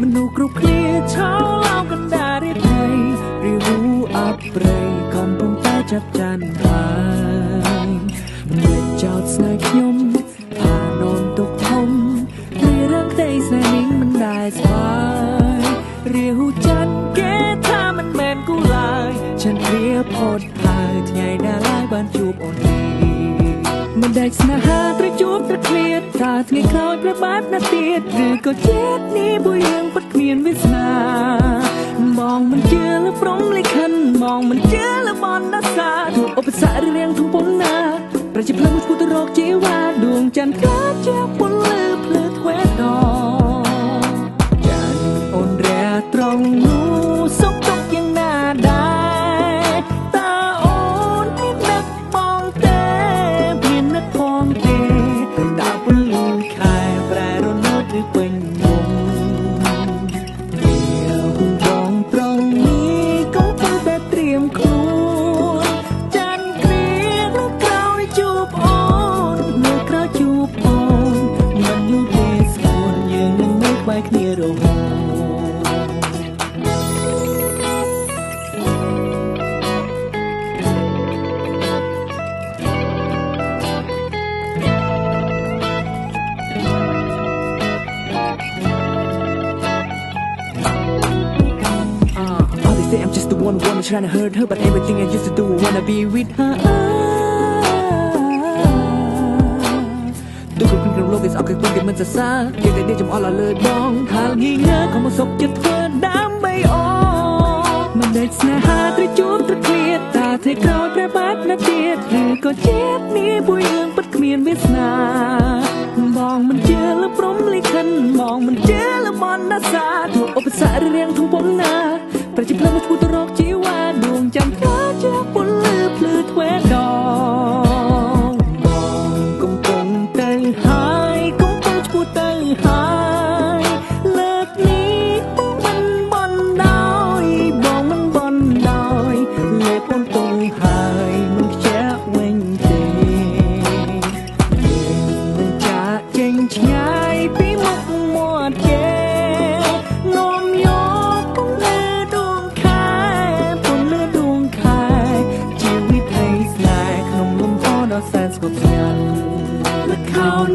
មនុស្សគ្រប់គ្នាឆោឡោកណ្ដាលរាត្រីរាវូអប្រ័យកំពុងតែចាប់ចានហើយមិនលេចចោតស្នេហ៍ខ្ញុំថាននទុកធំរីរឿងក្តីស្នេហ៍នេះមិនដែលស្វាយរាហូច័ន្ទគេថាមិនមែនគូឡើយฉันគ្រាផុតហើយថ្ងៃណាឡើយបានជួបអូននេះមិនដែលស្នេហាត្រូវជួបត្រូវឃ្លាតថាថ្ងៃក្រោយប្របែបណាទៀតឬក៏ជាតិនេះពួកយើងពិតគ្មានវាសនាបងមិនជឿលើព្រំលិខិនបងមិនជឿលើបណ្ដាសាទូឧបសគ្គរឿងធំប៉ុណ្ណាប្រជាផ្លូវមួយឆ្ពោះទៅរកជីវ៉ាដួងច័ន្ទក្លាជាពន្លឺភ្លឺទ្វេដងច័ន្ទអូនរះត្រង់នោះសុខទុក្ខយ៉ាងណាដែរតើអូនមាននឹកបងទេមាននឹកផងទេតើពន្លឺខែប្រែរលត់ឬពេញវងបងត្រង់នេះកំពុងតែត្រៀមខ្លួនច័ន្ទគ្រាលើក្រោយជួបអូនលើក្រោយជួបអូនមិនយូរទេស្គួនយើងនឹងនៅក្បែរគ្នារហូត Say I'm just the one trying to hurt her, but everything I used to do, I wanna be with her. ទូគ្រប់ក្នុងលោកគេស្អប់គេពុំគេមិនសរសើរគេតែចំអល់ឲ្យលើដងថាងីងើខំមកសុកចិត្តធ្វើដើម្បីអូ មិនដេចស្នេហាត្រូវជួបត្រូវឃ្លាតតាថ្ងៃក្រោយប្រែបែបណាទៀតឬក៏ជាតិនេះពួកយើងពិតគ្មានវាសនាបងមិនជឿលើព្រំលិខិនបងមិនជឿលើបណ្ដាសាទូឧបសគ្គរឿងធំប៉ុណ្ណាប្រជាផ្លូវមួយឆ្ពោះទៅរកជីវ៉ាដួងច័ន្ទក្លាជាពន្លឺភ្លឺទ្វេដងបងកំពុងទៅហើយកំពុងឆ្ពោះទៅហើយលើកនេះបងមិនបណ្ដោយបងមិនបណ្ដោយលេបអូនទុំហើយមិនខ្ជះវិញទេយើងនឹងចាកចេញឆ្ងាយពីមុខមាត់គេនាំយកពន្លឺដួងខែពន្លឺដួងខែជាវិថីស្នេហ៍ក្នុងលំហដ៏សែនស្ងប់ស្ងាត់ល្ខោន